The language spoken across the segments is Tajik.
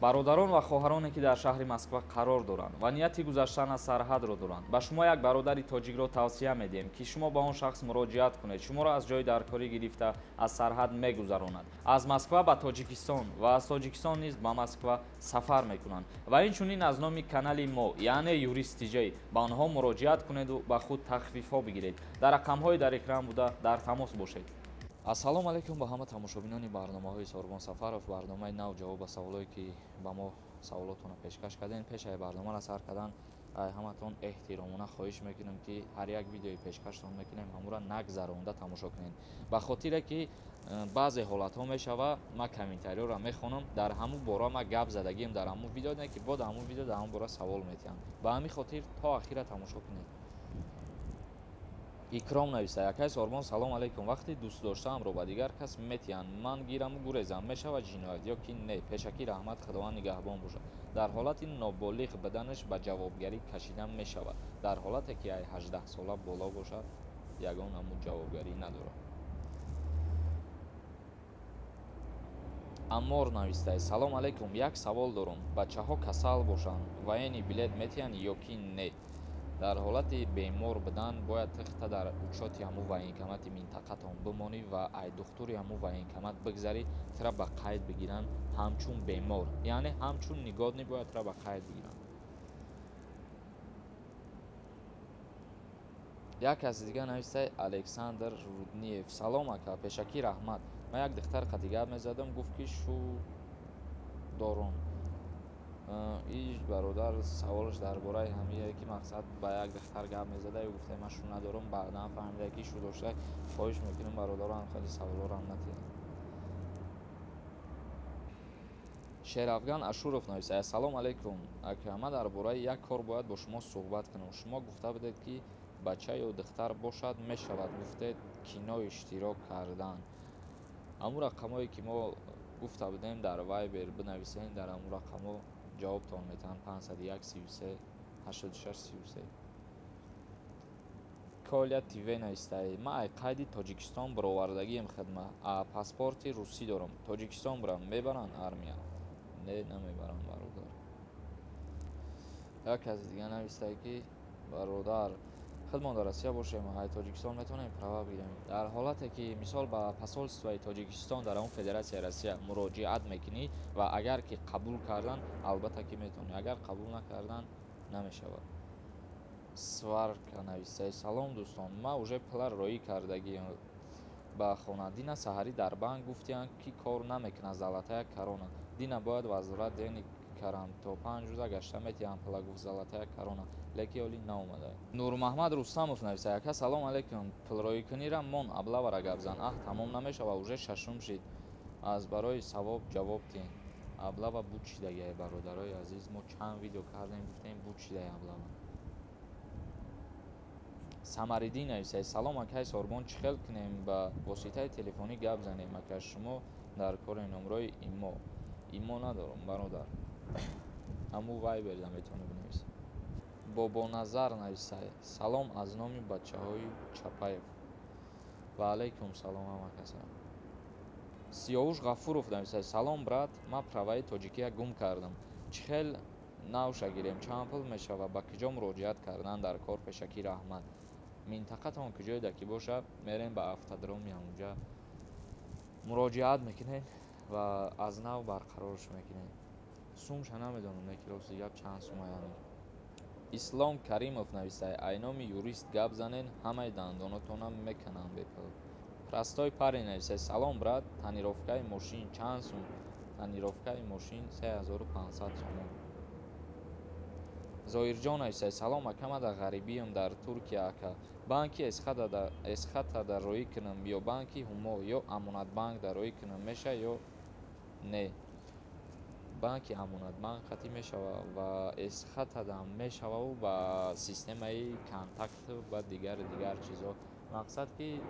Бародарон ва хоҳароне, ки дар шаҳри Москва қарор доранд ва нияти гузаштан аз сарҳадро доранд, ба шумо як бародари тоҷикро тавсия медиҳем, ки шумо ба он шахс муроҷиат кунед. Шуморо аз ҷои даркорӣ гирифта, аз сарҳад мегузаронад, аз Москва ба Тоҷикистон ва аз Тоҷикистон низ ба Москва сафар мекунанд. Ва инчунин аз номи канали мо, яъне Юрист Тиҷай, ба онҳо муроҷиат кунеду ба худ тахфифҳо бигиред. Дар рақамҳои дар экран буда дар тамос бошед. Ассалому алайкум ба ҳама тамошобинони барномаҳои Сорбон Сафаров. Барномаи нав, ҷавоб ба саволое, ки ба мо саволотонро пешкаш кардем. Пешаи барномаро сар кардан, ҳаматон эҳтиромона хоҳиш мекунем, ки ҳар як видеои пешкаштон мекунем, ҳамура нагзаронда тамошо кунед, ба хотире ки баъзе ҳолатҳо мешава, ман комментариёро мехонам, дар ҳамун бора ман гап задагием дар ҳамун видео, не ки бо дар ҳамун видео дар ҳамун бора савол метиҳам. Ба ҳамин хотир то ахира тамошо кунед. Икром нависта: «Акай Сорбон, салом алайкум. Вақте дӯст доштаамро ба дигар кас метиҳанд, ман гираму гурезам, мешавад ҷиноят ё ки не? Пешакӣ раҳмат, Худованд нигаҳбон бошад». Дар ҳолати ноболиғ буданаш ба ҷавобгарӣ кашида мешавад. Дар ҳолате ки ай 18 сола боло бошад, ягон намуд ҷавобгарӣ надорад. Аммор навистае: «Салом алайкум, як савол дорам. Бачаҳо касал бошанд, военный билет метиҳанд ё ки не?» Дар ҳолати бемор будан бояд тихта дар учёти ҳамун военкомати минтақатон бимонӣ ва ай духтури ҳамун военкомат бигзарӣ, тира ба қайд бигиранд ҳамчун бемор, яъне ҳамчун негодный бояд тира ба қайд бигиранд. Як каси дига навистае, Александр Рудниев: «Салом, ака, пешакӣ раҳмат. Ман як духтар қати гап мезадам, гуфт, ки шу дорум». Иш бародар саволаш дар бораи ҳамие, ки мақсад ба як духтар гап мезада ё гуфта, ман шу надорам, баъдан фаҳмида, ки шу дошта. Хоҳиш мекунем, бародарам, хеле саволҳоро натиҳед. Шерафган Ашуров нависта: «Ассалому алайкум, ака, ман дар бораи як кор бояд бо шумо суҳбат кунам. Шумо гуфта будед, ки бача ё духтар бошад, мешавад, гуфтед, кино иштирок кардан. Ҳамун рақамҳое, ки мо гуфта будем, дар Вайбер бинависед, дар ҳамун рақамҳо ҷавобтон метаҳанд: 501 33 86 33. Коля ТВ навистае: «Ман ай қайди Тоҷикистон баровардагием хидмат, а паспорти русӣ дорам. Тоҷикистон бирам, мебаранд армия?» Не, намебарам, бародар. Як каси дига навистае, ки бародар, худмон дар Россия бошем, ай Тоҷикистон метавонем права бигирем?» Дар ҳолате ки, мисол, ба посольствои Тоҷикистон дар ҳамон Федератсияи Россия муроҷиат мекунӣ ва агар ки қабул кардан, албатта ки метавонӣ, агар қабул накардан, намешавад. Сварка навистае: «Салом, дӯстон, ман уже пула роӣ кардагиам ба хона. Дина саҳарӣ дар банк гуфтиянд, ки кор намекунад золотая корона. Дина бояд возврат денег карам, то 5 рӯза гашта метиҳам пула, гуфт золотая корона, лекин ҳоли наомада». Нурмаҳмад Рустамов нависта: «Ака, салом алейкум, пулроикунира мон, облавара гап зан. Аҳ, тамом намешава, уже шашум шид. Аз барои савоб ҷавоб диҳен». Облава буд шидагиай, бародарои азиз. Мо чанд видео кардем, гуфтем, буд шидай облава. Самариддин нависае: «Салом, акай Сорбон, чӣ хел кунем, ба воситаи телефонӣ гап занем, ака? Шумо дар кори номрои имо надорам, бародар, ҳамун Вайберда метавонӣ бинависӣ». Бобоназар нависае: «Салом аз номи бачаҳои Чапаев». Ва алайкум салом ҳама каса. Сиёвуш Ғафуров нависае: «Салом, брат, ман праваи тоҷикия гум кардам. Чӣ хел навша гирем, чанд пул мешава, ба куҷо муроҷиат кардан дар кор? Пешакӣ раҳмат». Минтақатон куҷоеда ки бошад, мерем ба автодроми ҳамунҷа, муроҷиат мекунед ва аз нав барқарорш мекунед. Сумша намедонам, не ки рости гап, чанд сума яъне. Ислом Каримов нависае: «Ай номи юрист гап занен, ҳамаи дандонотонам меканам бепул». Простой парень нависае: «Салом, брат, тонировкаи мошин чанд сум?» Тонировкаи мошин 3500 сомон. Зоирҷон нависае: «Салом, ака, ман дар ғарибиам, дар Туркия. Ака, банки Эсхатада роӣ кунам ё банки Ҳумо ё Амонатбанк да роӣ кунам, меша ё не?» Банки Амонатбанк қатъӣ мешава ва Эсхатадам мешававу ба системаи контакт ва дигару дигар чизҳо. Мақсад ки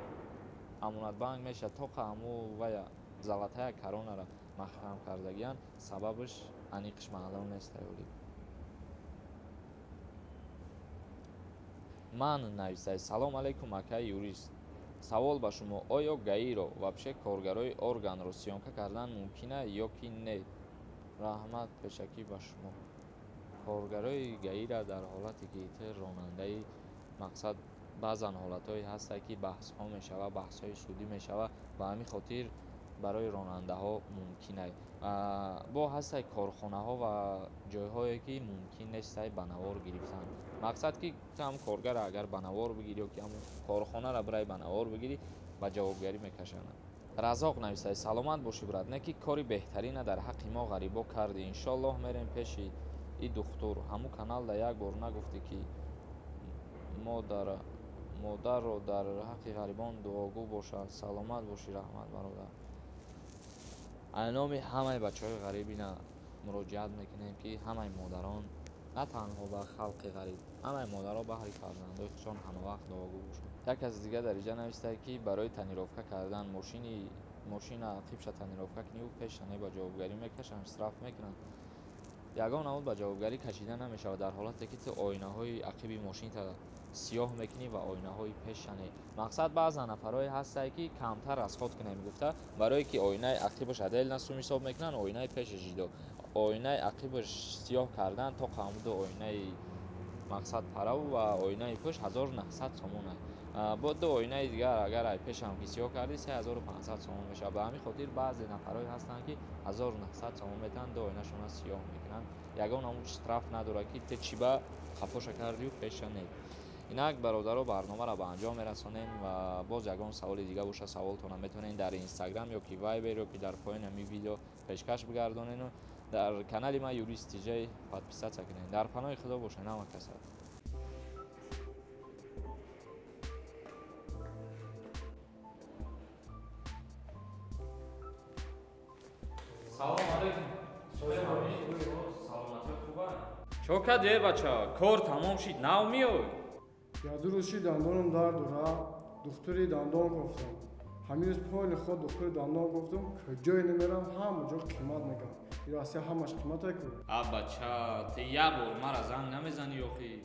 Амонатбанк мешавад, тоқа ҳаму вая золотая коронара маҳкам кардагиянд, сабабаш аниқш маълум нест ҳоли. Ман нависае: «Салом алейкум, акаи юрист, савол ба шумо: оё ГАИро, вообще коргарои органро съёмка кардан мумкина ё ки не?» Раҳмат пешакӣ ба шумо. Коргарои ГАИ-ра дар ҳолате ки ту ронандаи, мақсад, баъзан ҳолатҳое ҳастанд, ки баҳсҳо мешава, баҳсҳои судӣ мешава, ба ҳамин хотир барои ронандаҳо мумкин ай. Бо ҳастай корхонаҳо ва ҷойҳое, ки мумкин нестай ба навор гирифтан. Мақсад, ки ту ҳамн коргарро агар ба навор бигирӣ ё ки ҳамн корхонаро бирай ба навор бигирӣ, ба ҷавобгарӣ мекашанд. Разоқ нависад: саломат бошӣ, брат, не ки кори беҳтарина дар ҳаққи мо ғарибо кардӣ. Иншоллоҳ, мерем пеши и духтур. Ҳамун каналда як бор нагуфтӣ, ки модарро дар ҳаққи ғарибон дуогӯ бошад. Саломат бошӣ, раҳмат, бародар. Номи ҳамаи бачаҳои ғариб ина муроҷиат мекунем, ки ҳамаи модарон, на танҳо ба халқи ғариб, ҳамаи модаро баҳри фарзандои худшон ҳамавақт дуогӯ бошанд. Як каси дигар дар инҷа навистае, ки барои тонировка кардан мошини, мошина ақибша тонировка куниву пеша не, ба ҷавобгарӣ мекашанд, штраф мекунанд. Ягон намуд ба ҷавобгарӣ кашида намешавад дар ҳолате ки ту оинаҳои ақиби мошинта сиёҳ мекунӣ ва оинаҳои пеша не. Мақсад, баъзан нафарҳое ҳастае, ки камтар расход кунем гуфта, барое ки оинаи ақибаш отдельно сум ҳисоб мекунанд, оинаи пешаш ҷидо. Оинаи ақибаш сиёҳ кардан то қамду оинаи, мақсад, параву ва оинаи пушт 1900 сомон. Бо ду оинаи дигар агар ай пешам ки сиёҳ кардӣ, 3500 сомон мешавад. Ба ҳамин хотир баъзе нафарҳое ҳастанд, ки 1900 сомон метаҳанд, ду оинашонро сиёҳ мекунанд. Ягон намуд штраф надорад, ки ту чӣ ба қафоша кардию пеша не. Инак, бародаро, барномаро ба анҷом мерасонем ва боз ягон саволи дига боша, саволтонро метавонед дар Инстаграм ё ки Вайбер ё ки дар поёни ҳамин видео пешкаш бигардонену дар канали ман Юрист Тиҷай подписаться кунед. Дар паноҳи Худо бошед, ҳама каса. Салому алейкум, саломатӣ хуба? Чо кардӣ, бача? Кор тамом шид, нав меой? Я 2 рӯз шид, дандонам дард дора, духтури дандон гуфтам. Ҳамин рӯз поини худ духтури дандон гуфтам, куҷое намерам, ҳама ҷо қимат мегӯям. И Россия ҳамаш қимате ку. А бача, ту як бор мара занг намезанӣ охи?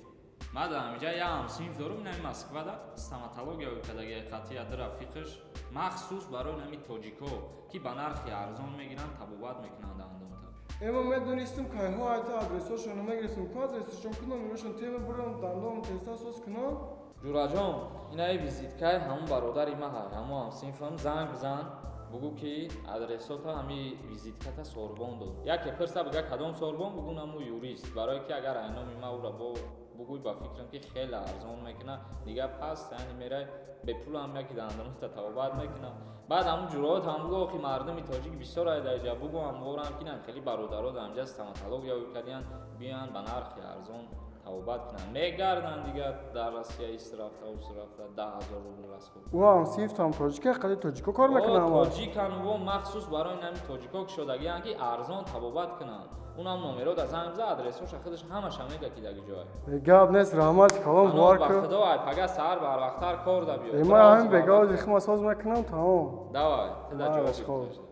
Ман дар ҳамиҷа як ҳамсинф дорум, нами Москвада стоматология кардагиа, қатъия ду рафиқаш, махсус барои нами тоҷико, ки ба нархи арзон мегиранд, табобат мекунанд дандонта. Эма медонистум, кайҳо айта адресҳошонро мегирифтум, ку адресашон, ку номерошон, тема бурам, дандонам теста соз кунам. Ҷураҷон, инаи визиткаи ҳамун бародари ма ҳай, ҳамун ҳамсинфам. Занг бизан, бугӯ, ки адресота ҳами визитката Сорбон дод. Яке пирса, бига кадом Сорбон, бугӯ наму юрист. Барое ки агар айноми ма ӯра бо бугӯй, ба фикрам, ки хеле арзон мекуна. Дига пас яъне мерай, бепулам яки дандонота табобат мекунам. Баъд ҳамун ҷуроот ҳам бугӯ, охи мардуми тоҷик бисёр ай дар иҷа. Бугӯ ҳамворам, ки нам хеле бародаро дар ҳамҷа стоматология кардиян, биёянд, ба нархи арзон табобат кунанд. Мегарданд дигар дар Россия ист рафта, ус рафта, 10 000 рубл расход. Ӯ ҳамсинфтам тоҷика, қади тоҷико кор мекунам. Тоҷикан во, махсус барои нами тоҷико кушодагиянд, ки арзон табобат кунанд. Унам номеро да занг биза, адресоша худаш ҳамаша мега, ки даги ҷой. Гап нест, раҳмати калон, бовар ба ку. Худо, ай пага саҳар барвақттар кор да биё. Ман ҳамин бегаози хима соз мекунам, тамом. Давай, ту да. Маълаш, ҷавоб. Хоб.